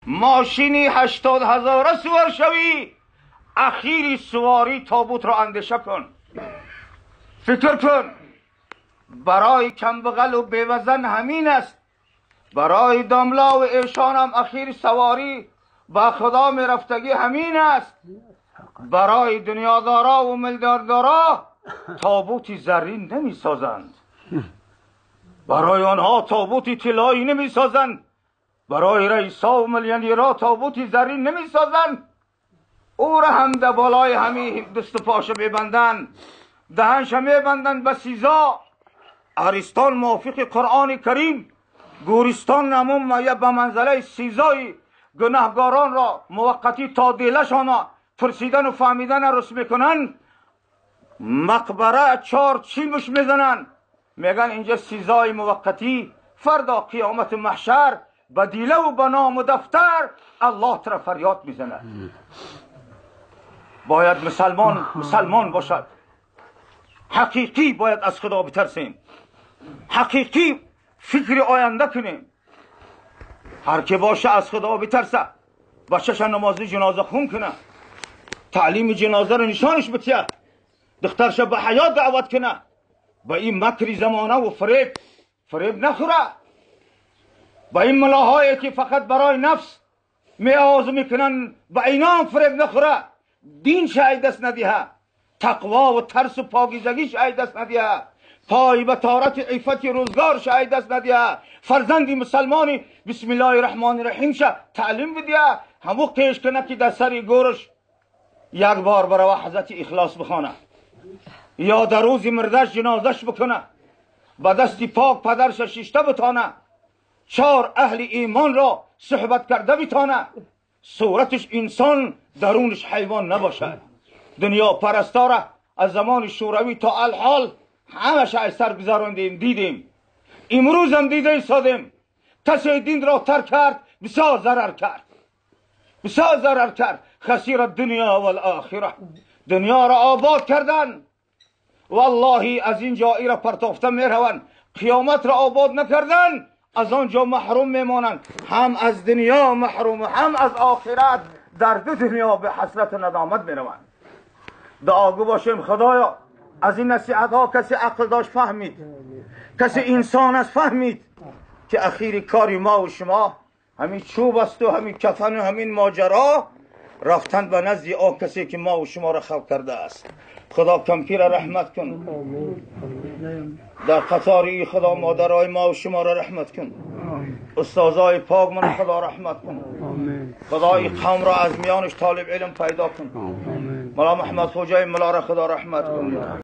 ماشینی 80,000 سوار شوی، اخیری سواری تابوت را اندیشه کن، فکر کن. برای کمبغل و بیوزن همین است، برای داملا و ایشان هم اخیر سواری با خدا می رفتگی همین است. برای دنیادارا و ملداردارا تابوت زرین نمی سازند، برای آنها تابوت طلایی نمی سازند، برای رئیسا و میلیونرها تابوت زرین نمی سازند. او را هم در بالای همی دست و پاش میبندند، دهنش میبندند به سیزا. ارستان موافق قرآن کریم گورستان نمون یا به منزله سیزای گناهگاران را موقتی تا دیلشان پرسیدن و فهمیدن رس میکنن. مقبره 4 چیمش میزنن، میگن اینجا سیزای موقتی، فردا قیامت محشر به دیله و به نام و دفتر الله تر فریاد میزنه. باید مسلمان مسلمان باشد، حقیقی باید از خدا بترسیم، حقیقی فکر آینده کنیم. هر که باشه از خدا بترسه، بچه‌ش نماز جنازه خون کنه، تعلیم جنازه رو نشانش بتیه، دخترش به حیات دعوت کنه، با این مکری زمانه و فریب نخوره، با این ملاهایی که فقط برای نفس می آواز میکنن با اینا هم فریب نخوره. دین شاید دست ندیه، تقوا و ترس و پاکیزگی شاید دست ندیه، پای به طارت عفت روزگار شاید دست ندیه، فرزندی مسلمانی بسم الله الرحمن الرحیم شه تعلیم بدیه، همو قیش کنه که در سر گورش یک بار برای حضرت اخلاص بخوانه، یا در روز مردش جنازش بکنه، با دستی پاک پدرش شیشته بتانه، 4 اهل ایمان را صحبت کرده بتانه، صورتش انسان درونش حیوان نباشد. دنیا پرستاره از زمان شوروی تا الحال همش از سر گذراندیم، دیدیم، امروز هم دیده ایستادیم. کسی دین را ترک کرد بسیار ضرر کرد، بسیار ضرر کرد. خسیر الدنیا والآخره، دنیا را آباد کردن، والله از اینجا ای را پرتافته میروند، قیامت را آباد نکردن، از آنجا محروم میمانند، هم از دنیا محروم هم از آخرت، در دو دنیا به حسرت و ندامت میروند. دعاگو باشیم خدایا از این نصیحت ها کسی عقل داشت فهمید، کسی انسان است فهمید که اخیر کاری ما و شما همین چوب است و همین کفن و همین ماجرا، رفتن به نزد آن کسی که ما و شما را خلق کرده است. خدا کمپیر را رحمت کن، در قطاری خدا مادرای ما و شما را رحمت کن، استادای پاک من خدا رحمت کن، خدای قوم را از میانش طالب علم پیدا کن، ملا محمد خوجای ملا را خدا رحمت کن.